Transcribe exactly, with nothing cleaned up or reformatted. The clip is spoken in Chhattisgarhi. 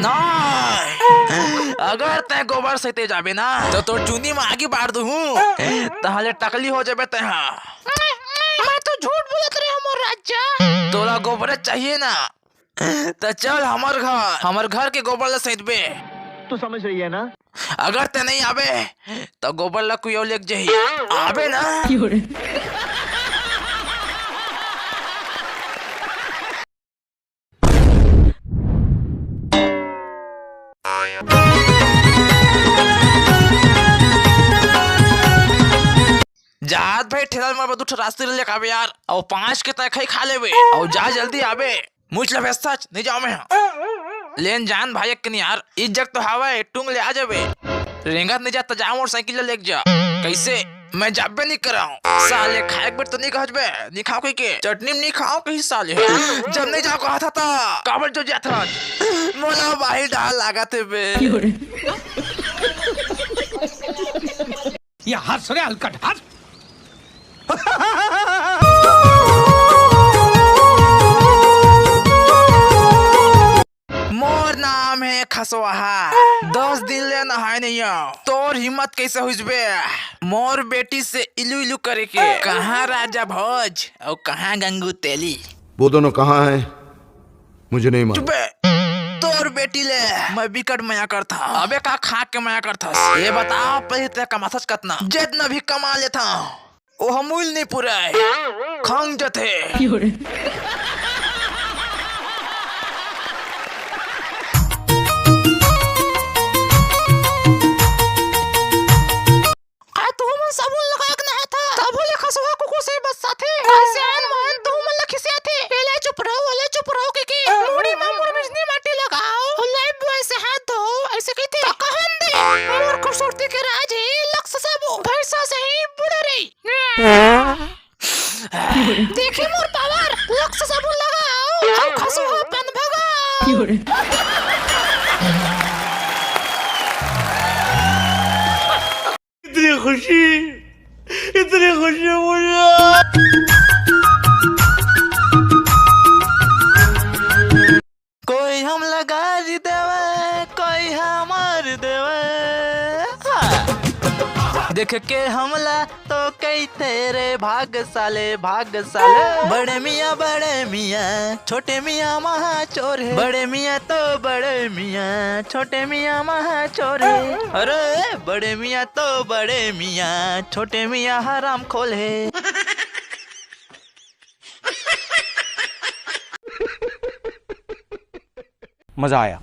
ना, अगर तैं गोबर सहिते जाबे ना, तो तोर चुंदी म आगी बार दूहूं, तहाले टकली हो जाबे तैं हा। मैं तो झूठ बोलत रहे हो मोर राजा। तोला गोबरे चाहिए ना, त चल हमर घर, हमर घर के गोबर ला सहितबे। तू समझ रही है ना? अगर तैं नहीं आबे, त गोबर ला कोई अउ लेके जाही। आबे ना। जात भाई ठेला म दू ठो रास्ती ले लेके आबे यार, अउ पाँच के तैं खई खा लेबे, अउ जा जल्दी आबे। मुझ ल व्यस्तच नहीं जाओ मैं। लेन जान भाई एक यार, इज्जत तो हवय, टूंग ले आ जाबे। रेंगत नहीं जा त जा मोटरसाइकिल ले लेके जा। कैसे? मैं जाबे नहीं कराऊं। साले खाए के बेर तो नहीं कहबे, नहीं खाओ कहिके। चटनी में नहीं खाओ कहीं साले। जब नहीं जाओ कहा था ता, काबर जो जात हन? मोला बाही डाल लागत हे बे। ये हंस रे हलकट, हंस। मोर नाम हे खसवाहा। दस दिन ले नहाए नहीं आव। तोर हिम्मत कैसे होइस बे? मोर बेटी से इलू इलू करे के। कहाँ राजा भोज अउ कहाँ गंगू तेली? वो दोनों कहाँ हैं? मुझे नहीं मालूम। चुप बे। तोर बेटी ले मैं बिकट मया करथा। अबे का खा के मया करथस? ये बता, पहले तैं कमाथस कतना? जितना भी कमा लेथा, ओह मूल नहीं पुराय। खंग जथे। का तुमन साबुन लगा के नहाथा? तभो ले खसवा कुकुर से बस्साथे। अइसे आन मन तुमन ला खिसियाथे। एला चुप रहो, ओला चुप रहो कहिके मुड़ी म मुड़ बिजनी माटी लगाओ। अउ लाइफबॉय से हाथ धो, अइसे कहिथे। त कहन दे, मोर खूबसूरती के राज हे लक्स साबु। भैंसा सही बुढ़ा रही। देखे मोर पावर, लक्स साबुन लगाओ, अउ खसवा पन भगाओ। इतनी खुशी, इतनी खुशी मुझे। कोई हमला गारी देवे, कोई हमर देवे। हाँ। देख के हमला तो कहिथे रे, भाग साले, भाग साले। बड़े मियाँ, बड़े मियाँ, छोटे मियाँ महा चोर हे। बड़े मियाँ तो बड़े मियाँ, छोटे मियाँ महा चोर हे। अरे, बड़े मियाँ तो बड़े मियाँ, छोटे मियाँ हराम खोल हे। मजा आया।